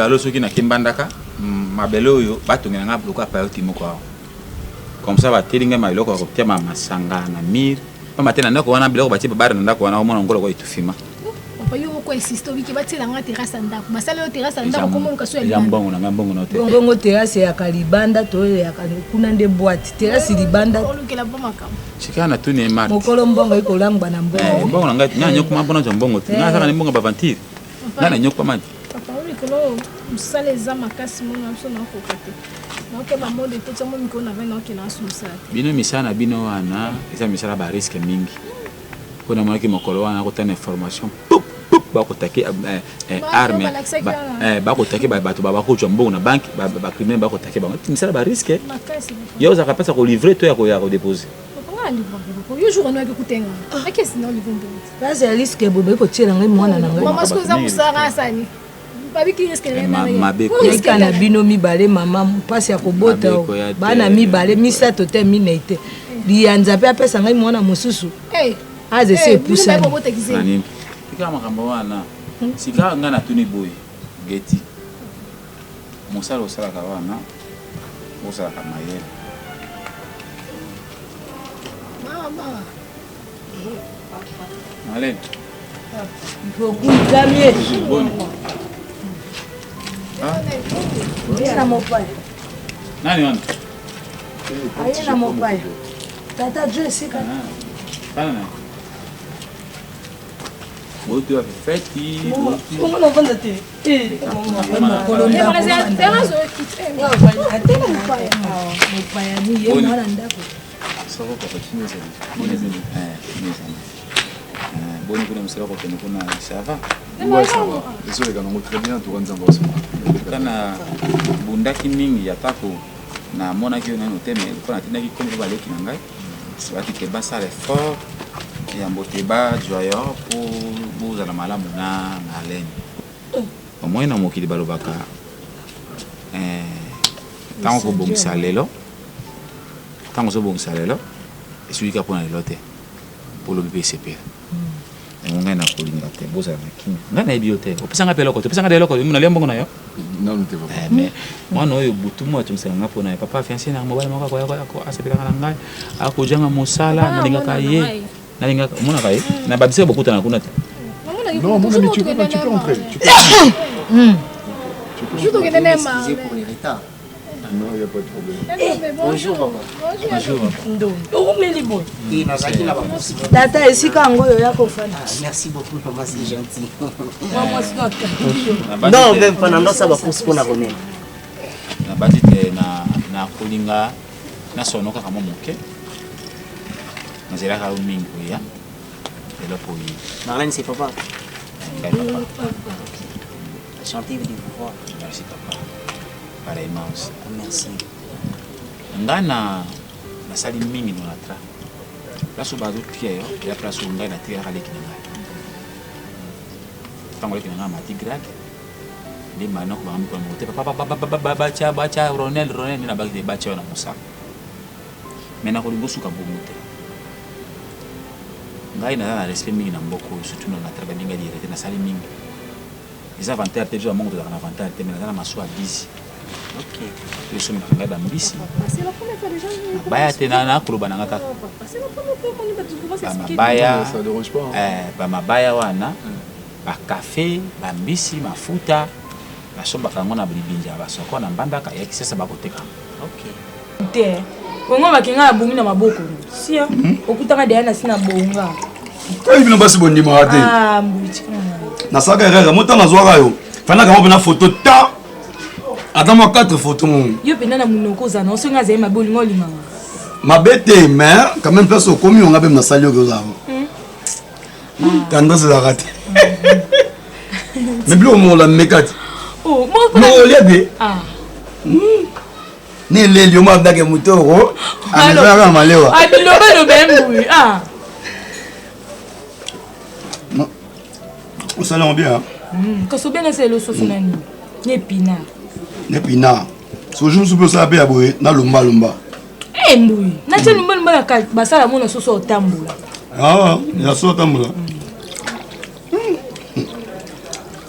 mbala soki nake Mbandaka, mabele oyo batongela nga lokola payoti moko awa. Comme ça bateli ngai ma eloko ya kotia masanga na mire. Pamba te na ndako wana biloko batie babare na ndako wana omona ngo lokola etufima. Papa, yo moko insiste, obiki batiela nga terrasse ya ndako, basala yo terrasse ya ndako, komoluka so ya Eza libanda. mbongo na ngai, mbongo na yo te. Bongo terrasse eyaka libanda to eyaka kuna nde boîte? Terrasse libanda. Olukela mpo makambo. Sika natuni ye Marthe. Mokolo mbongo ekolangwa na mbongo. Mbongo na ngai, ngai nanyokoma mpona zwa mbongo te. Ngai azaka na mbongo baventure. Ngai nanyokoma te. Papa, oyo likolo mosala eza makasi, mona biso naokoka te, naokeba mode ekoti yango mikolo na vai, naokenda asu mosala te. Bino misala na bino wana eza misala barisque mingi, mpo namonaki mokolo wana akotana information pup pup, bakotake arme. Balakisaki wana. Bakotake bato bakozwa mbongo na banque, bacriminel bakotake bango. Misala barisque. Makasi, papa. Yo ozalaka mpesa kolivrer to ya koya kodépose? Papa, nga alivre, papa. Yo jour onoyaki kutenga akesi na olivre mbongo. Place ya risque boye, kotiela ngai mwana na ngai. Mama, soki oza mosala asani babiki risque. Mabe. Eka na bino mibale, mama, mpasi ya kobota. Mabe koya te. Bana mibale, misato te, minei te, liyanza mpe apesa ngai mwana mosusu aza esi epusani. Nani tika makambo wana. Sika ngai natuni boye, Geti, mosala osalaka wana, osalaka mayele? Mama. Malene. Okutami. Boni? Aye na mopaya. Nani wana? Aye na mopaya, tata jo esika. Bana na bouti wapi? Feti? Bongo navanda te. Mokolo atela mopaya ni ye mwana ndako. Ça va, papa? Kimia ezali? Boni ezali? Kimia ezali. Boni kuna mosala, kokende kuna, ça va? Ouais, ça va. Ezoleka nango très bien, toka Nzambe osala. Kana bundaki mingi, atako namonaki yo nano te, mais lokola natindaki kombo baleki na ngai baki te basala effort yambo te bazwa yo mpo bozala malamu na Marlene. Omoi na mokili balobaka, ntango kobongisa lelo, ntango ozobongisa lelo, esuki kaka mpona lelo te, mpo olobi mpe esepela yango. Ngai nakolinga te bozala na kimia. Ngai nayebi yo te, opesanga mpe eloko te, opesanga te eloko, nalia mbongo na yo. Nanu te, papa. Mais mwana oyo, butu mo atungisaka nga mpona ye. Papa, fiancé na mobali moko akoya, asepelaka na ngai, akozanga mosala, nalingaka ye, nalingaka. Omonaka ye na babisika, bokutana kuna te? Non, mon ami, tu peux entrer. Tu peux. Tu peux. Excusez pour le retard. Non, il n'y a pas de problème. Bonjour, papa. Bonjour. Ndo oumeli boye? Et nazalaki na bacourse. Tata, esika yango oyo ya kofanda. Ah, merci beaucoup, maman, c'est gentil. Mwa mwasi no akangi yo. Non, même pas, nandosala bacourse mpona komema. Nabandi te na kolinga nasono kaka mwa moke, nazelaka yo mingi koya lelo po ye. Marlène, c'est papa. Ngai papa. Enchanté de vous voir. Merci, papa, pareillement aussi. Merci. Ngai na nasali mingi na tra place oyo bazotia yo, eza place oyo ngai natikalaka leki na ngai. Ntango leki na ngai amati grade nde manoko banga mikolo moko te, papa, batya batya Ronel, Ronel nde nabaki te, batya yo na mosala. Mais nakolinga osuka bongo te. Ngai naza na respect mingi na mboka oyo, surtout na natra babinga directeur. Nasali mingi, eza avantage te, biso bamongo tozalaka na avantage te, mais naza na masuwa 10 to esomelaka ngai bambisi mabaya te. Nakoloba na nga kaka bamabaya, bamabaya wana, bakafe, bambisi, mafuta basombaka yango na libinja ya basoko na Mbandaka ya Kisasa, bakoteka. Te, ongo bakenga na bongi na maboko sia, okutaka deya na si na bonga. Oyo bino basi bondimaka te. Ah, mbuti. Nasalaka erreur mo ntango nazwaka yo, fandaka mo mpena photo ta ata mwa 4 photo mo. Yo mpenza na monoko ozala na osongi azali mabe, olinga olinganga. Mabe te, mais quand même place okomi onga mpe nasali oyo ozala tendance ezalaka te, mais biloko mokola meka te, mokolia te ni eleli yo mabdake motoko amezalaka malewa. Bilobaloba mbui. Osali yango bien. Kasi obenga elo soso na nini? Na épinard. Na épinard. So jour mosusu mpe osala mpe ya boye na lombalomba. Mbui, natia lombalomba na kati, basala yango na soso otambola. Ya so otambola,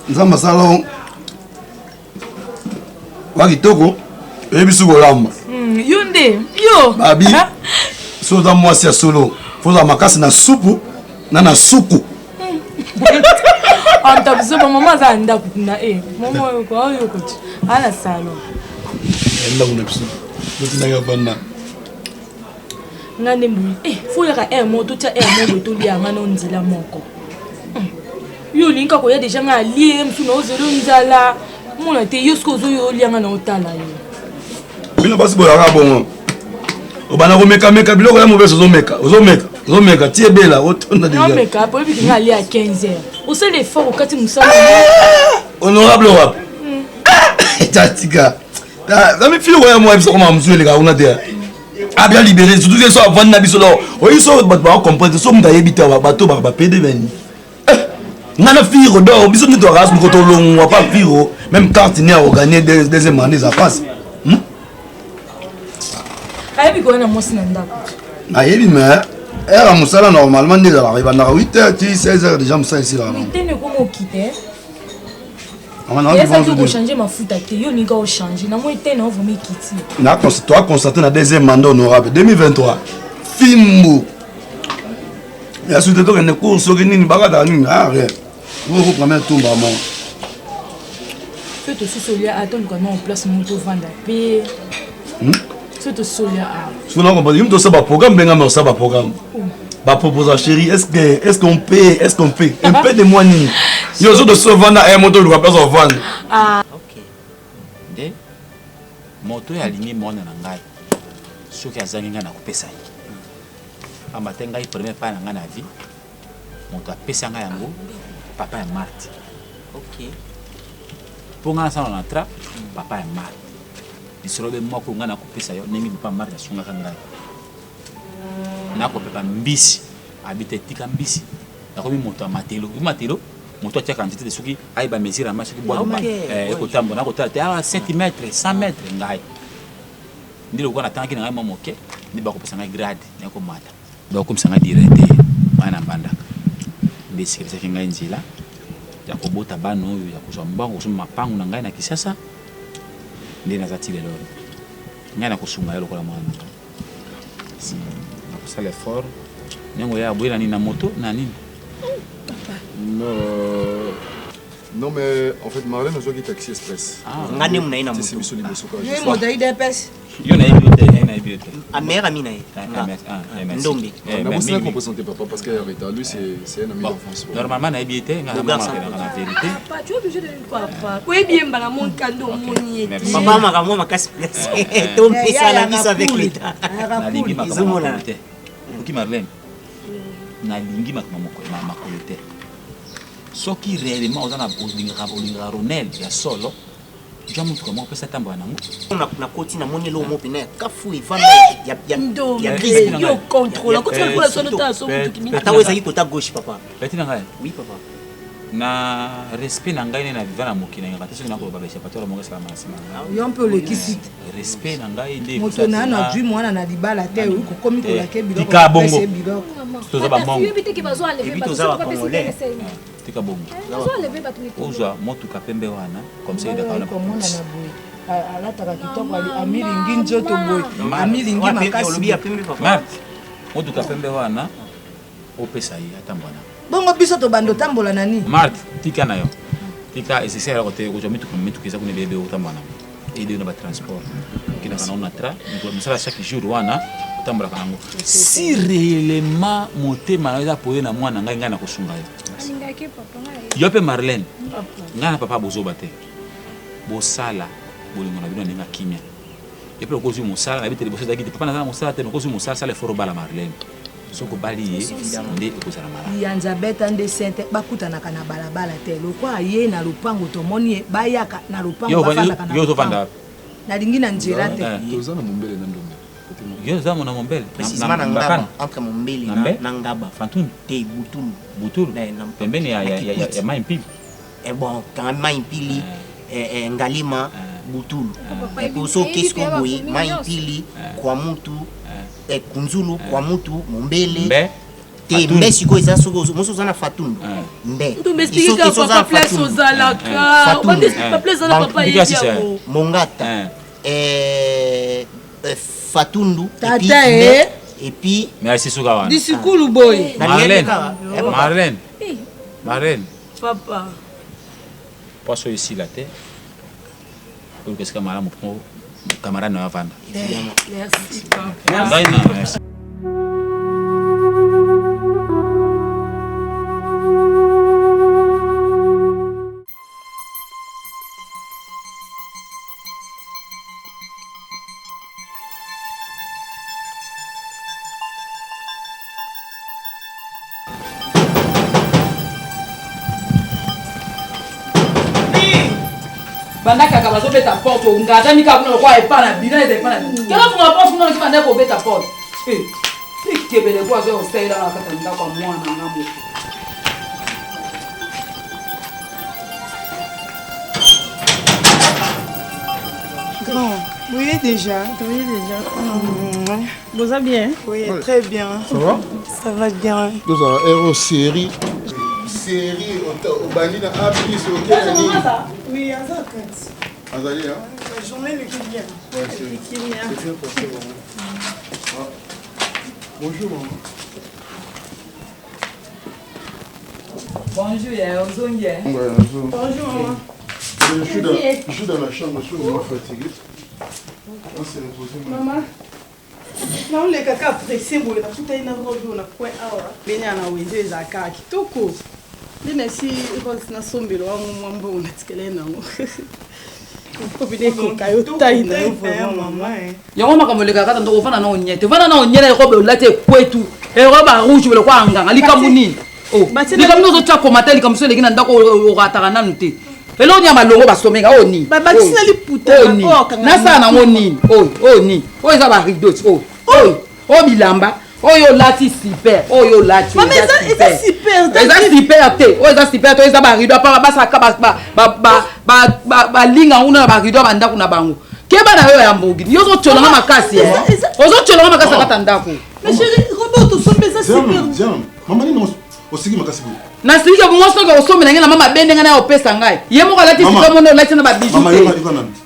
Nzambe asala. Wa kitoko oyebi soki olamba. Yo nde yo. Babi soki oza mwasi ya solo fo ozala makasi na supu na na suku. Anta biso ba mama aza na ndako kuna e mama oyo ko oyo ko ana salon. Ndako na biso. Totindaki avanda. Nga nde mbuyi eh fo yaka air moko totya air moko boye tolia nga na nzela moko. Yo olingi kaka koya deja nga alie mosusu na ozelo nzala mona te yo soki ozoyo olia nga na otala yo. Bino basi boyaka bongo. Obanda komekameka biloko ya mobesi ozomeka ozomeka ozomeka ti ebela otonda deja. Omeka po oyebi nga alia 15 heures. Osali effort okati mosala. Honorable wapi? Tatika. Nami fille oyo mwa biso koma mosusu eleka kuna te. Abia libéré surtout que so avandi na biso donc oyi so bato ba comprendre so moto ayebi te bato ba ba pede beni. Nga na firo donc biso nde toyaka moko tolongwa pa firo même carte ne akoganye deuxième année eza pasi. Ayebi koya na mwasi na ndako. Nayebi mais heure ya mosala normalement nde ezalaka ebandaka 8 heures ti 16 heures déjà mosala esilaka nango. Tene ekoma okite. Ezaki okochange mafuta te yo olingi ochange na moi te na ovraimen ekiti. Toa constate na deuxième mandat honorable 2023 fimbu ya suite tokende cours soki nini bakataka nini ah rien oko première tumba moko soki tosusi olia ata oluka na place moko tovanda mpe soki tosusi olia a soki na comprendre yo moto osala baprogramme mpe ngai osala baprogramme baproposa chérie est ce que est ce qu'on peut est ce qu'on peut un peu de moi nini yo ozo tosi ovanda e moto oluka place ovanda. Ok nde moto oyo alingi mwana na ngai soki azangi ngai nakopesa ye pamba te ngai premier pas na ngai na vie moto apesa ngai yango papa ya Marthe. Ok. Mpo ngai nasala na tra papa ya Marthe lisolo be moko ngai nakopesa yo ndenge papa Marthe asungaka ngai nakopepa mbisi abi te tika mbisi nakomi moto ya matelo yo matelo moto atiaka nzete te soki ayeba mesure ya mai soki bwato ekotambola nakotala te awa 7 mètre 100 mètre ngai nde lokola natangaki na ngai mwa moke nde bakopesa ngai grade nakomata bakokomisa ngai directeur bana na mbandaka nde esekelisaki ngai nzela ya kobota bana oyo ya kozwa mbongo kosomba mapangu na ngai na Kisasa nde naza ti lelo oyo ngai nakosunga yo lokola mwana na ngai nakosala effort ndenge oya boye na nini na moto na nini. Non, non mais en fait Marlène azwaki taxi express. Nga nde munaye na moto. Biso liboso kaka. Yo moto ya UDPS. Yo nayebi yo te, eh, nayebi yo te. A meilleur ami na ye. Ndombe. Nabosana ko présenter papa parce que retard lui c'est un ami d'enfance. Normalement nayebi ye te, nga na na vérité. Papa, tu es obligé de papa. Oyebi ye mbala monkando omoni ye te. Papa makambo makasi place. Tompesa na biso avec l'état. Nalingi makambo te. Oki Marlène. Nalingi makambo makolo te. Soki réellement oza na olingaka olingaka Ronel ya solo zwa motuka moko pesa tambola nango. Nakoti namoni eloko moko mpena ya kafu evanda ya grise. Yo contrôle akoti lokola sono tala so motuki mingi. Ata oyo ezalaki kota gauche papa. Petit na ngai. Oui papa. Na respect na ngai na viva na mokili na ngai te soki nakoloba ba échappatoire moko esalama na nsima na ngai. Yo mpe olekisi te. Respect na ngai nde moto na nano azwi mwana na libala te oyi kokomi kolake biloko tika bongo kopesa ye biloko. Toza ba mongo. Oyebi te ke bazo enlever Ebi bato toza soki ba bapesi Congolais. te eseni. Tika bongo. Bazo enlever bato mikolo. Ozwa motuka pembe wana comme ça edaka wana komona na boye alataka kitoko amilingi nzoto boye amilingi makasi Olobi ya pembe papa. Marthe motuka pembe wana opesa ye atambola na bongo biso tobanda otambola na nini. Marthe tika na yo tika esese eloko te kozwa mituka mituka eza kuna ebele otambola nango ede na batransport okendaka nango na tra mosala chaque jour wana otambolaka nango si réellement motema na yo eza poye na mwana ngai ngai nakosunga yo Alingaki papa ngai. Yo mpe Marlène ngai na papa bozoba te bosala bolingo na bino na ndenge ya kimia yo mpe okozwi mosala nayebi te liboso ezalaki te papa naza na mosala te okozwi mosala sala effort obala Marlène soki obali ye nde ekozala malamu. Liyanza beta nde sente bakutanaka na balabala te lokwa aye na lopango tomoni ye bayaka na lopango Yo bafandaka na yo ozovanda lopango nalingi na nzela te. Toza na mombele na ndombe. Yo oza na mombele Précisément na Ngaba, entre Mombele Na na, Mbe? na Ngaba. Fantunu Te Butulu. Butulu pembeni ya, ya, ya, ya, ya mai mpili. Eh bon, kanga mai mpili, eh, eh, Ngalema, Butulu. Eh, poso kesko boye, mai mpili, Kwamutu, eh, Kunzulu, Kwamutu, Mombele. Mbe. Te mbe sikoyo eza soki mosi oza na fatundu mbe. Ntumba explique kaka papa place ozalaka. Papa place ozala papa yebi yango. Mongata. Fatundu. Tata eh. Et puis merci suka wana. Disikulu boy. Marlène. Marlène. Marlène. Papa. Poso esila te. Oluka esika malamu mpo camarade na yo avanda. Merci papa. Ngai na merci. Banda kaka bazobeta porte ongazami kaka kuna lokola epa na bino eza epa na bino kela funga porte kuna loki banda kobeta porte ekebele ko azoya kosalela na kati ya ndako ya mwana nga moko. Grand, oui déjà. Oui déjà. Mmh. Boza bien? Oui, ouais. Très bien. Ça va? Ça va bien. Nous avons héros série. Série, obandi na A plus, ok. Oui, Aza Kati. Azali, hein? La journée le bien. Ouais, c'est bien passé, vraiment. Ah. Bonjour, maman. Bonjour, Ozongi. Ouais, bonjour. Bonjour, maman. Je suis dans la chambre, je suis vraiment fatigué. On s'est reposé. Maman, naoleka kaka presse boye nakutani na robe oyo na coin awa pene ya na wenze ezalaka kaka kitoko nde nasi rose nasombelo wango mwa mbongo natikela ye nango mpo ekoka yo tai na yo vraiment mama. Yango makambo elekaka kaka ndoko ovanda na onye te ovanda na onye na robe olati ekwetu robe ya rouge lokola nganga likambo nini likambo nini ozotya komata likambo so eleki na ndako orataka nanu te eloko nini ya malongo basomenga oyo nini nasala nango nini oyo oyo nini oyo eza barideau oyo oyo oyo bilamba oyo olati super oyo olati eza super te oyo eza super te oyo eza barideau apart basalaka balinga yango na barideau ya bandako na bango keba na yo ya mbogini yo ozotyolanga makasi ozotyolanga makasi na kati ya ndako. Mama nini osiki makasi boye? Nasiliki mwasi oyo osomela ngai na mama mabe ndenge naye opesa ngai ye moko alati sika mona olati na babiju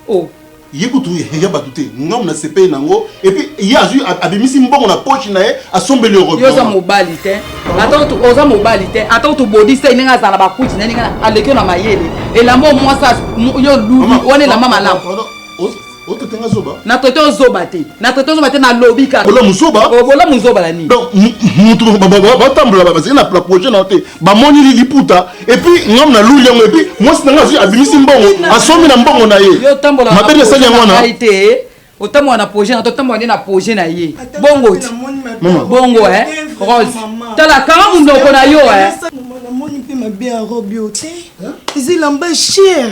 te. Ye kutu ya bato te ngambo na sepeli nango epuis ye azwi abimisi mbongo na poche na ye asombeli yo. Yo oza mobali te ata oza mobali te ata tobodisa ye ndenge azala na bakuti na ndenge aleki yo na mayele elamba mwasi yo luli wana elamba malamu. Ototenga zoba. Na traité ozoba te na traité ozoba te nalobi kaka. Bola muzoba. Bola muzoba la nini? Donc mutu batambola bazali na projet na te bamoni liputa et puis ngam na luli yango et puis mwasi na nga azwi abimisi mbongo asombi na mbongo na ye. Yo tambola mabe nde esali yango wana. Te otambola na projet na to tambola nde na projet na ye. Bongo ti. Bongo eh Rose. Tala kanga munoko na yo eh. Namoni mpe mabe ya robe yo te. Eza elamba cher.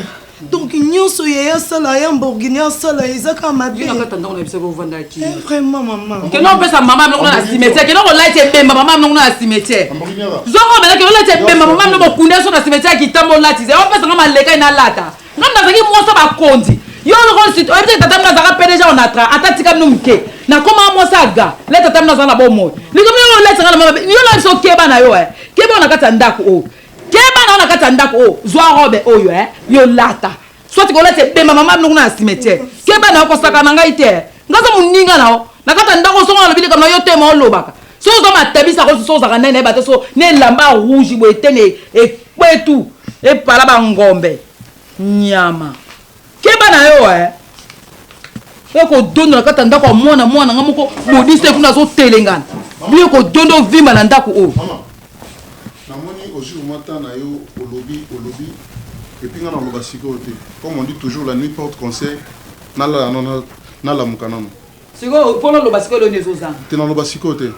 Donc nyonso ye asala ya Lamborghini asala eza kaka mabe. Yo kata ndako na biso ovandaki. Vraiment mama. Keno opesa mama biloko na cimetière, keno kolati ebemba mama biloko na cimetière. Zongo bela keno olati ebemba mama biloko bokunda so na cimetière kitambo olati. Opesa nga maleka ina lata. Nga nazalaki mwasi bakonzi. Yo oyebi te tata mino azalaka PDG Onatra ata tika bino moke. Nakoma mwasi aga. Le tata mino azala na bomoi. Likambo yo olati nga na mama yo na biso keba na yo eh. Keba na kati ya ndako oyo. Keba na na kati ya ndako oyo zwa robe oyo eh yo lata soit kolata ebemba mama bino kuna na cimetière keba na yo kosaka na ngai te nga za moninga na yo na kati ya ndako songo nalobi likambo na yo te ma olobaka so oza matabisa ko so ozalaka nani nayeba te so na elamba rouge boye te na ekwetu epala bangombe nyama keba na yo eh ekodondo na kati ya ndako ya mwana mwana nga moko bodisa kuna azotelengana bino ekodondo ovimba na ndako oyo. Namoni ozwi vraiment temps na yo olobi olobi et puis nga naloba sikoyo te comme on dit toujours la nuit porte conseil nalala nano nalamuka nano. Sikoyo mpo naloba sikoyo eloni ezozanga. Te naloba sikoyo te.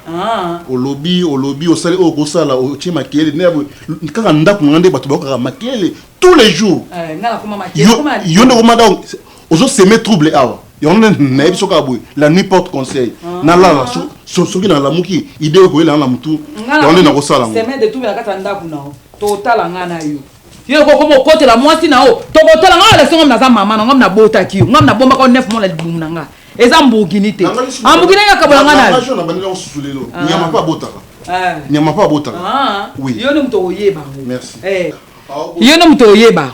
Olobi olobi osali oyo okosala otie makelele nde kaka ndako na nga nde bato bayokaka makelele tous les jours. Nga nakoma makelele. Yo nde okoma donc ozo semer trouble awa. Yango nde nayebi soki kaka boye la nuit porte conseil nalala soki nalamuki idée oyo koyela na mutu yango nde nakosala yango. Semaine de trouble na kati ya ndako na yo totala nga na yo. Yo okokoma okotela mwasi na yo tokotala nga alakisi nga naza mama na nga nabotaki yo nga nabombaka yo 9 mois na libumu na nga. Eza mbugini te. Ambugini nga kabola nga na yo. Nabandeli yango susu lelo. Nyama mpe abotaka. Nyama mpe abotaka. Ah, Oui. Yo nde moto okoyeba yango. Merci. Eh. Yo nde moto oyeba.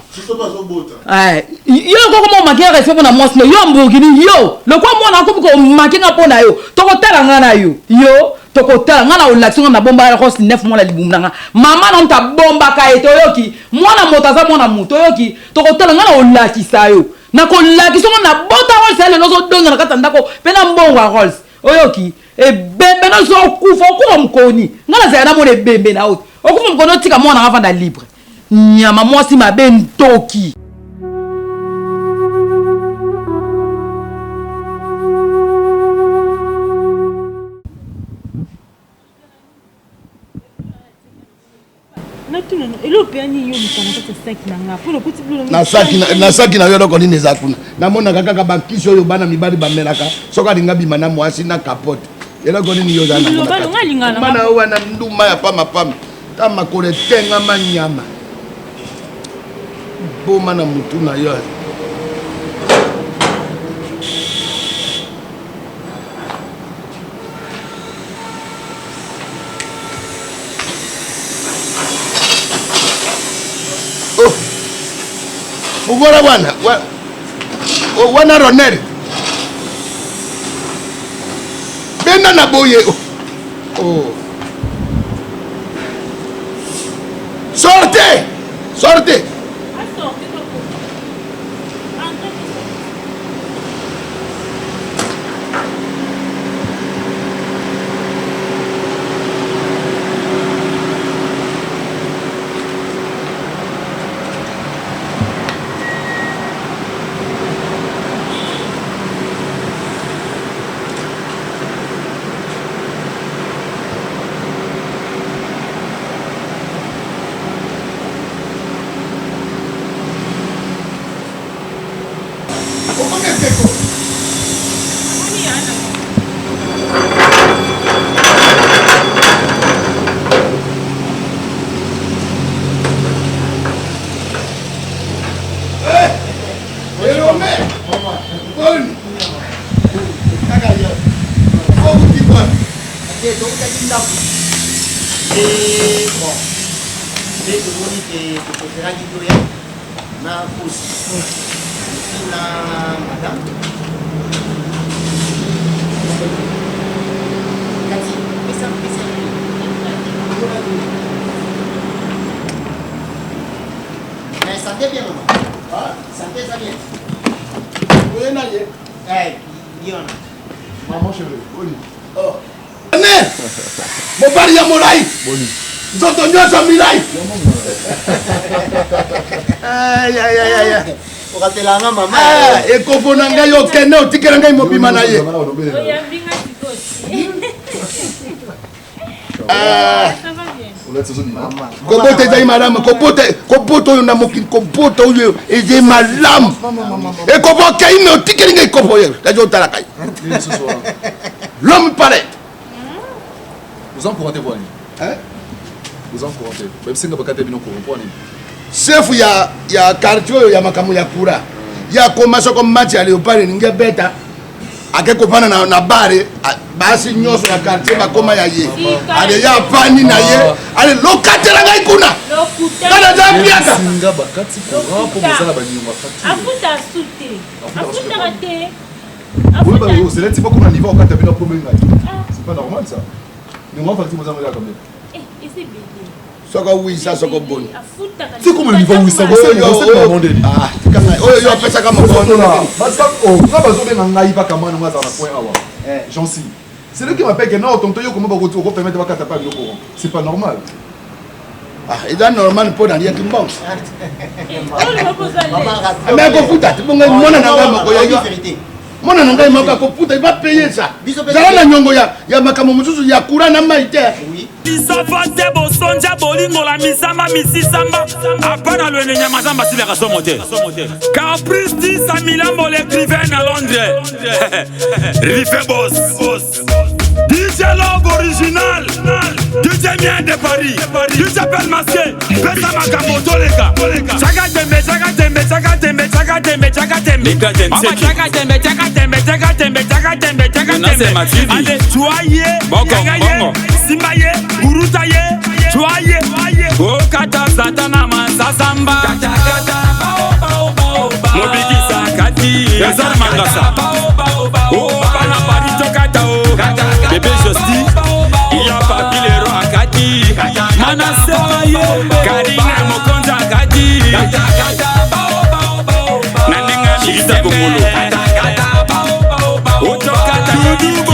Eh, yo koko mo manque respect mpona mwasi no yo mburgini yo lokwa mwana akomi komake nga mpo na yo tokotala nga na yo yo tokotala nga na olakisi nga na bomba rose 9 mwana libumu na nga mama na moto abombaka ye toyoki mwana moto aza mwana moto oyoki tokotala nga na olakisa yo nakolakisa ngo na bota rolls ya lelo ozodonga na kati ya ndako mpe na mbongo ya rolls oyoki ebembe nyonso okufa okufa mokoni nga nazala namona ebembe na yo okufa mokoni otika mwana nga avanda libre nyama mwasi mabe ntoki. Natuna eloko mpenza nini yo olukaka na kati ya saki na nga mpo nakuti biloko na saki na saki na yo eloko nini eza kuna namonaka kaka bakisi oyo bana mibali bamelaka soki alinga bima na mwasi na kapote eloko nini yo oza nango oyo wana nduma ya pamba pamba ta makolo etengama nyama boma na mutu na yo. Oh. Fungola wana oh, wana ronel benda na boye oh. oh. Sortez! Sortez! Te tokutaki ndako nde bon nde tomoni ke topreferaki toya na kosi epuis na madame kati pesa pesa mais santé bien mama santé eza bien oye na ye eh ye wana maman chérie boni oh Ne mobali ya molai nzoto nyonso milai. Okapelanga mama. Eh, ekopo na ngai okende otikela ngai mobima na ye. Eh. Kobota ezali malamu, kobota kobota oyo na mokili, kobota oyo ezali malamu. Ekopo okei me otikeli ngai ekopo oyo, kasi otalaka ye. L'homme palais. Oza courant te mpo nini? Hein? Oza courant te. Bayebisi nga bakata bino courant mpo nini? Chef ya ya quartier oyo ya makambo ya courant. Ya koma soko match ya Leopard elingi ebeta. Ake kopana na, na bare basi nyonso ya quartier bakoma ya ye. Ale ya afandi na ye. Ale lokatela ngai kuna. Kana za piaka. Singa bakati courant mpo boza na baniongo ya facture. Afuta su te. Afutaka te. Oui, bah, c'est là, tu vois qu'on a niveau au 4 pour C'est pas normal ça. Mais moi, facture, vous avez combien Eh, et c'est bébé. Soko wisa soko boni. C'est comme le niveau wisa, c'est Ah, tikanga. Oyo yo apesaka mokono. Basa oh, nga bazobenga ngai baka mwana nga azala na point awa. J'en suis. C'est lui qui m'appelle que non, tonton yo comment bako permettre bakata pas biloko. C'est pas normal. Ah, eza normal mpo naliaki mbongo me akofuta te bongo mwana na ngai moko ya mwana na ngai moko akofuta il va payer ça zala na nyongo ya makambo mosusu ya courant na mai te lisova te bosonja bolingola misamba misisamba apa na lwene nyama zamba asilaka somo te caprice disa milambo l'écrivain na londres rife bos. DJ Love original, DJ Mien de Paris, DJ Pel Masqué, Pesa Makambo Toleka, Chaka Tembe, Chaka Tembe, Chaka Tembe, Chaka Tembe, Chaka Tembe, Mama Chaka Tembe, Chaka Tembe, Chaka Tembe, Chaka Tembe, Chaka Tembe, Allez, Chouaye, Kanga ye, Simba ye, Guruta ye, Chouaye, Okata Satana Masasamba, Mobikisa Kati, Ezar Mangasa, Oh, Bana Paris Tokata, oh, Bébé Josti, Iya Papi Lero Akati, Manase ye, Karine Mokonza Akati, Naninga Chirita Kongolo, Otokata Dudu.